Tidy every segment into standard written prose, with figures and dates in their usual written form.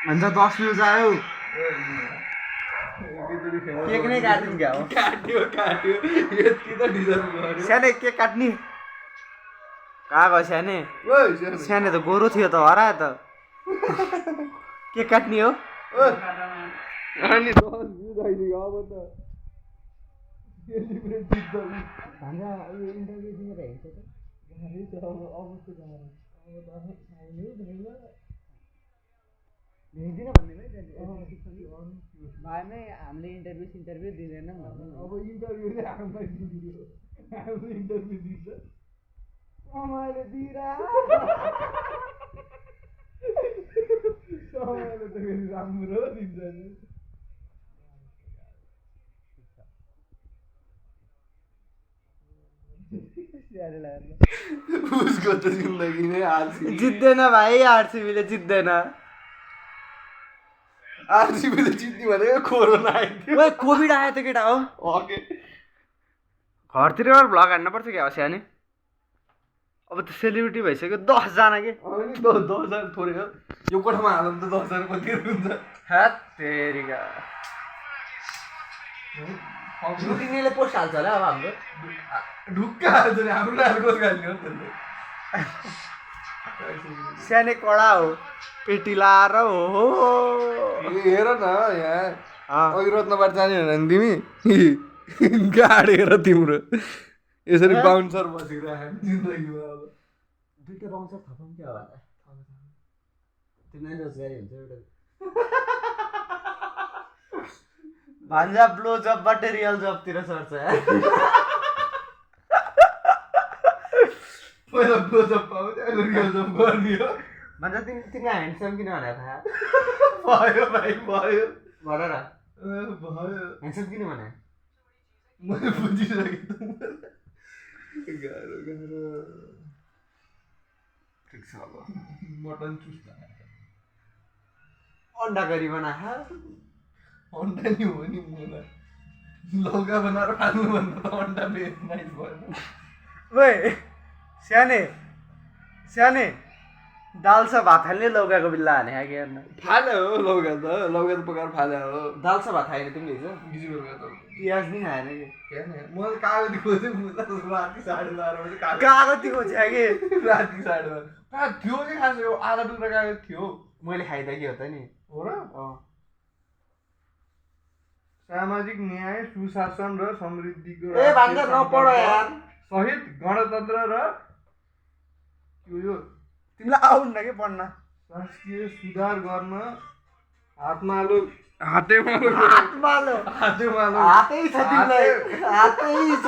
भन्छ 10 भ्युज आयो केक नै काट्दिउँ क्या हो काट्यो यति त डिजर्भ गर्यो साने केक काट्ने कहाँ गयो साने साने त गोरो थियो त हरायो त केक काट्ने हो अनि 10 भ्युज आइदियो अब त सेलिब्रेट जित्छ भान्जा यो इन्टरभ्यू दिएर हेर्छ त गाह्रै छ अब अवस्था गाह्रो अब त आउने छैन भेट्दिन भन्ने है भएमै हामीले इन्टरभ्यू दिँदैन भन्नु अब इन्टरभ्यू चाहिँ हामीलाई दियो हाम्रो इन्टरभ्यू दिन्छ समयले दिइरा समयले त फेरि राम्रो दिन्छ नि उसको त जिन्दगी नै आरसीबी जित्दैन भाइ आरसीबीले जित्दैन आरसीबीले जित्ने भनेको कोरोना आइदियो ओए कोभिड आयो त केटा हो ओके घरतिरबाट भ्लग हान्न पर्छ क्या स्याने अब त सेलिब्रिटी भइसक्यो 10 जना के अनि 10,000 थोरै हो यो कोठामा हालौँ त 10,000 कति हुन्छ हैट तेरिका लुटिनेले पोस्ट हाल्छ होला अब हाम्रो ढुक्का हाल्छ नि हाम्रो नालको गाली हो त्यसले स्याने कडा हो पेटी लाएर हो हेर न यहाँ अघि रत्नबाट जाने होइन नि तिमी गाडेर तिम्रो यसरी बााउन्सर बसिरहेको जिन्दगीमा अब दुईटा बाउन्सर थपौँ क्या होला तिमीलाई रोजगारी हुन्छ एउटा भान्जा ब्लो जबबाट रियल जबतिर सर्छ पहिला ब्लोजब पाउँछ अहिले रियल जब गर्ने हो भान्जा तिमीलाई ह्यान्डसम किन भनेको थाहा भयो भाइ भयो भन न भयो ह्यान्डसम किन भने मैले बुझिसकेँ गाह्रो ठिक छ अब मटन चुस्ता अन्डा करी बना अन्डा नि हो नि मलाई लौका बनाएर खानुभन्दा त अन्डा बेस नाइस भएन ओए स्याने दाल छ भात खाने लौकाको बिल्ला हाने कि हेर्न फाले हो लौका त पकाएर फाले हो दाल छ भात खाएन तिमीले हिजो बिजी बेलुका त पियाज नि खाएन कि मैले कागती खोजेँ राति 12:30 बजे कागती खोज्या कि राति 12:30 कहाँ थियो कि खास यो आधा टुक्रा कागज थियो मैले खाइदा के हो त नि हो र सामाजिक न्याय सुशासन र समृद्धिको ए भान्जा नपढ यार सहित गणतन्त्र र यो तिमीलाई आउन्न के पढ्न राष्ट्रिय सुधार गर्न हातेमालो हातै छ तिमीलाई हातै छ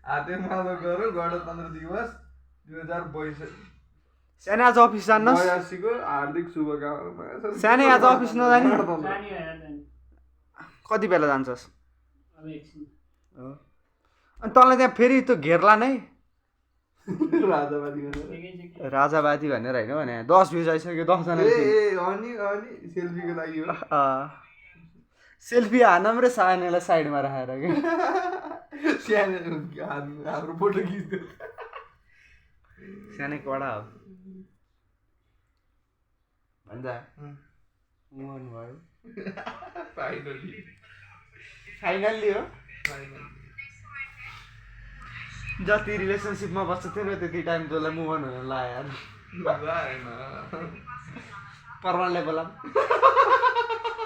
हातेमालो गरौँ गणतन्त्र दिवस 2022 सानो आज अफिस जान्नुहोस् 82 को हार्दिक शुभकामना सानो आज अफिस नजाने कति बेला जान्छस् अनि तँलाई त्यहाँ फेरि त्यो घेर्ला नै राजावादी भनेर होइन भने 10 भ्युज आइसक्यो 10 जना अनि सेल्फीको लागि हो सेल्फी हानौँ र सानोलाई साइडमा राखेर कि सानो हाम्रो फोटो खिच्दै सानै कडा हो भन्दा मन भयो फाइनल्ली हो जति रिलेसनसिपमा बस्छ थियो नि त्यति टाइम तँलाई मुभ अन हुन लाग्यो पर्माले बोला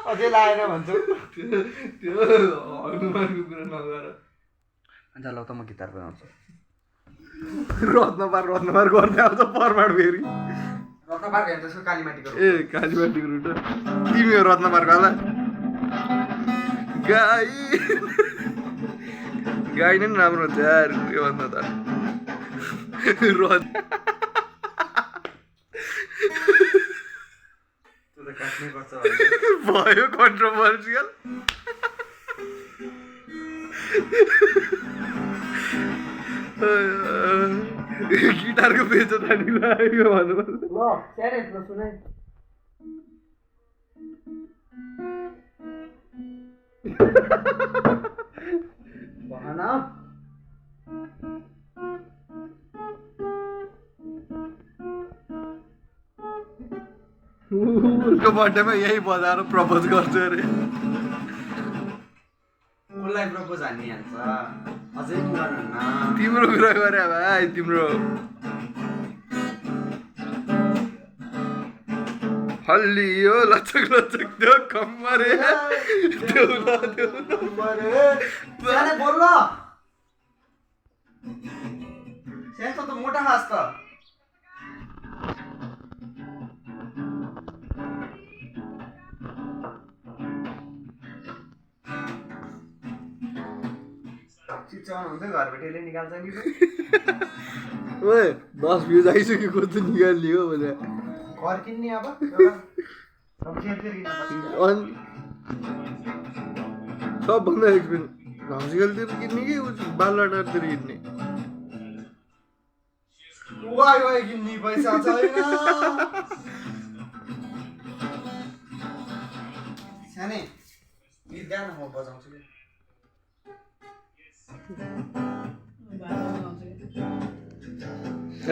अझै लागेन भन्छौ त्यो हनुमानको कुरा नगर अन्त ल त म गिटार बनाउँछु रत्नपार गर्ने आउँछ परमाड फेरि रत्नपार्क हेर्नु त्यसको कालीमाटीको ए कालीमाटीको रुट तिमी हो रत्नपार्क होला गाई नै राम्रो हुन्छ यार योभन्दा त भयो कन्ट्रोभर्सियल गिटारको बेचो तानी लाग्यो भन्नुपर्छ भन उसको बर्थडेमा यही बजाएर प्रपोज गर्छु अरे उसलाई प्रपोज हानिहाल्छ अझै पुरानो तिम्रो कुरा गरे भाइ तिम्रो हल्लियो लचक लचक त्यो कम्मरे देउला सानो बोल न सानो त मोटा खास त चिचाउनु हुँदै घरबेटीले निकाल्छ नि ओए 10 भ्युज आइसकेको त निकालियो भने घर किन्ने अब सबभन्दा एक्सपेन्सिभ घाँसीगलतिर किन्ने कि बालवाटारतिर किन्ने वाइ वाइ किन्ने पैसा छैन सानै गीत गान म बजाउँछु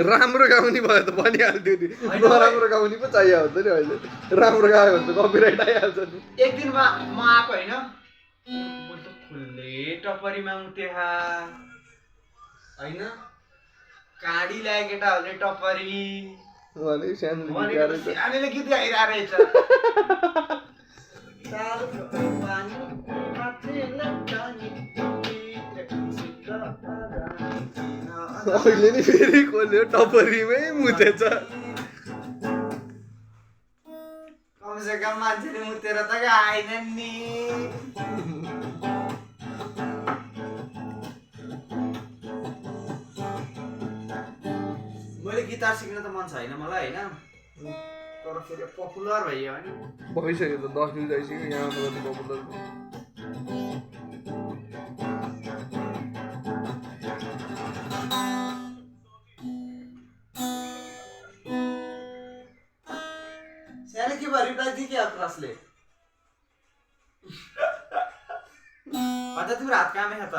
राम्रो गाउने भयो त भनिहाल्थ्यो नि नराम्रो गाउने पो चाहियो हुन्छ नि अहिले राम्रो गायो भने त कपिराइट आइहाल्छ नि एक दिन म आएको होइन म त खुल्ले टपरीमा मुतेहा होइन काडी ल्याए केटाहरूले टपरी भने सानोले गीत गाइरहेको रहेछ अहिले नि फेरि कसले टपरीमै मुतेछ कमसे कम मान्छेले मुतेर त गाएनन् नि मैले गिटार सिक्न त मन छैन मलाई होइन तर फेरि पपुलर भइयो होइन भइसक्यो त 10 दिन आइसक्यो यहाँ पपुलर सानो के भयो रिप्लाई दिए क्या क्लासले अझ तिम्रो हात कामै छ त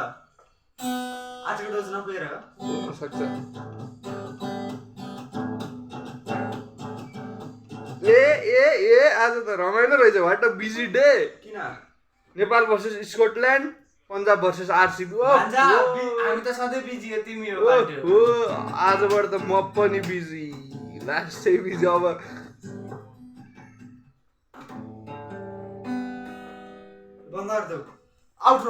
आजको डोज नपुगेर हुन सक्छ ए आज त रमाइलो रहेछ व्हाट अ बिजी डे किन Nepal versus Scotland Punjab versus RCB हामी त सधैँ बिजी हो तिमी हो आजबाट त म पनि बिजी लास्ट चाहिँ बिजी अब बन्द गर्दौ आउट